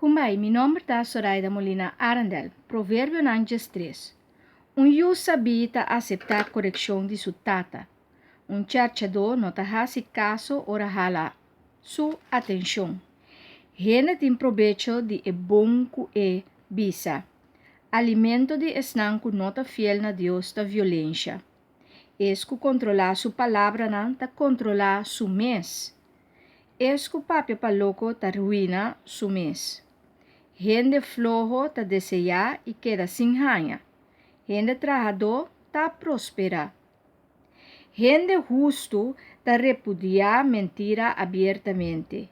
Kumbai, mi nomber ta Soraida Molina Arendel. Proverbionan 13. Un yu sabí ta aseptá korekshon di su tata. Un chèrchadó no ta hasi kaso ora hala su atenshon. Hende tin probecho di e bon ku e bisa. Alimento di esnan ku no ta fiel na Dios ta violensha. Es ku kontrolá su palabranan ta kontrolá su mes. Es ku papia pa loko ta ruina su mes. Hende floho ta deseá i keda sin haña. Hende trahadó ta prosperá. Hende hustu ta repudiá mentira abiertamente.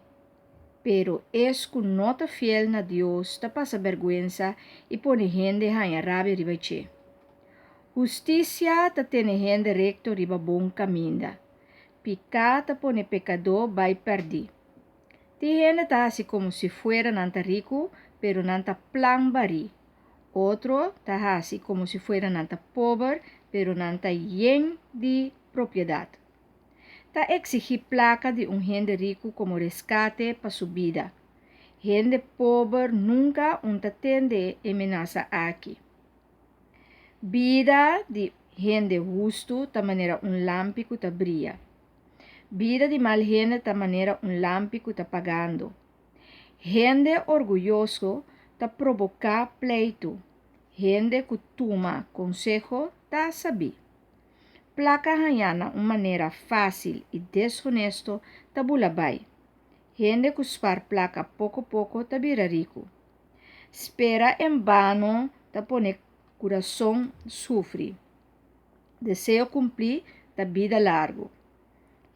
Pero es ku no ta fiel na Dios ta pasa bèrgwensa i pone hende haña rabia riba dje. Hustisia ta tene hende rekto riba bon kaminda. Piká ta pone pekadó bai pèrdí. Tin hende ta hasi komo si fuera nan ta riku, pero nan ta plan barí. Otro ta hasi komo si fuera nan ta pober, pero nan ta yen di propiedat. Ta eksigí plaka di un hende riku komo reskate pa su bida. Hende pober nunka un ta tende e menasa aki. Bida di hende hustu ta manera un lampi ku ta bria. Bida di mal hende ta manera un lampi ku ta pagando. Hende orguyoso ta proboká pleitu, hende ku tuma konseho ta sabí. Plaka hañá na un manera fásil i deshonesto ta bula bai. Hende ku spar plaka poko poko ta bira riku. Spera en bano ta pone kurason sufri. Deseo kumplí ta bida largu.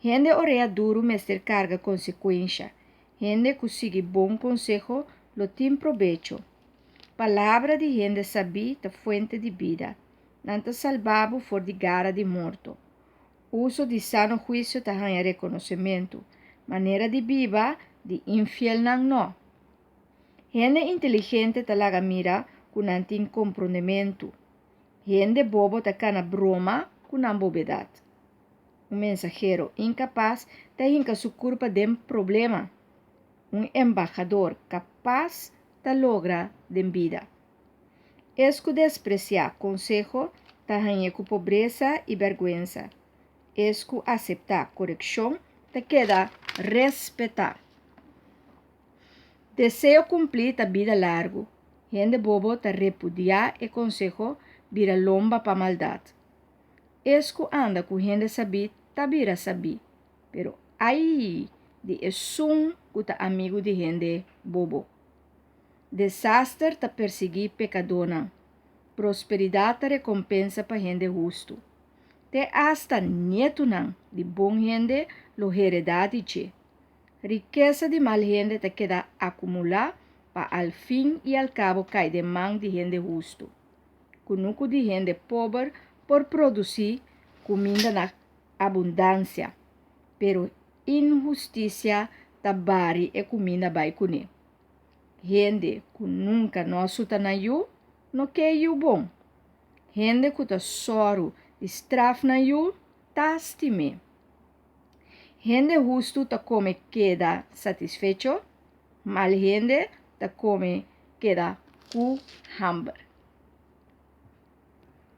Hende orea duru mester karga konsekuensha. Hende ku sigui bon konseho lo tin probecho. Palabra di hende sabí ta fuente di bida. Nan ta salba bo for di gara di morto. Uso di sano huisio ta haña rekonosementu. Manera di biba di infielnan no. Hende inteligente ta laga mira ku nan tin komprondementu. Hende bobo ta kana broma ku nan bobedat. Un mensahero inkapas ta hinka su kurpa den problema. Un embahador kapas ta logra den bida. Es ku despresiá konseho ta hañ'é ku pobresa i bèrgwensa. Es ku aseptá korekshon ta keda respetá. Deseo kumplí ta bida largu. Hende bobo ta repudiá e konseho, bira lomba pa maldat. Es ku anda ku hende sabí ta bira sabí, pero ai di esun ku ta amigu di hende bobo! Desaster ta persiguí pekadónan, prosperidat ta rekompensa pa hende hustu. Te asta nietunan di bon hende lo heredá di dje. Rikesa di mal hende ta keda akumulá pa al fin i al kabo kai den man di hende hustu. Kunuku di hende pober por produsí kuminda na abundansia, pero inhustisia ta bari e kuminda bai kuné. Hende ku nunka no a suta nan yu, no ke yu bon. Hende ku ta sòru di straf nan yu, ta stim'é. Hende hustu ta kome keda satisfecho, mal hende ta kome keda ku hamber.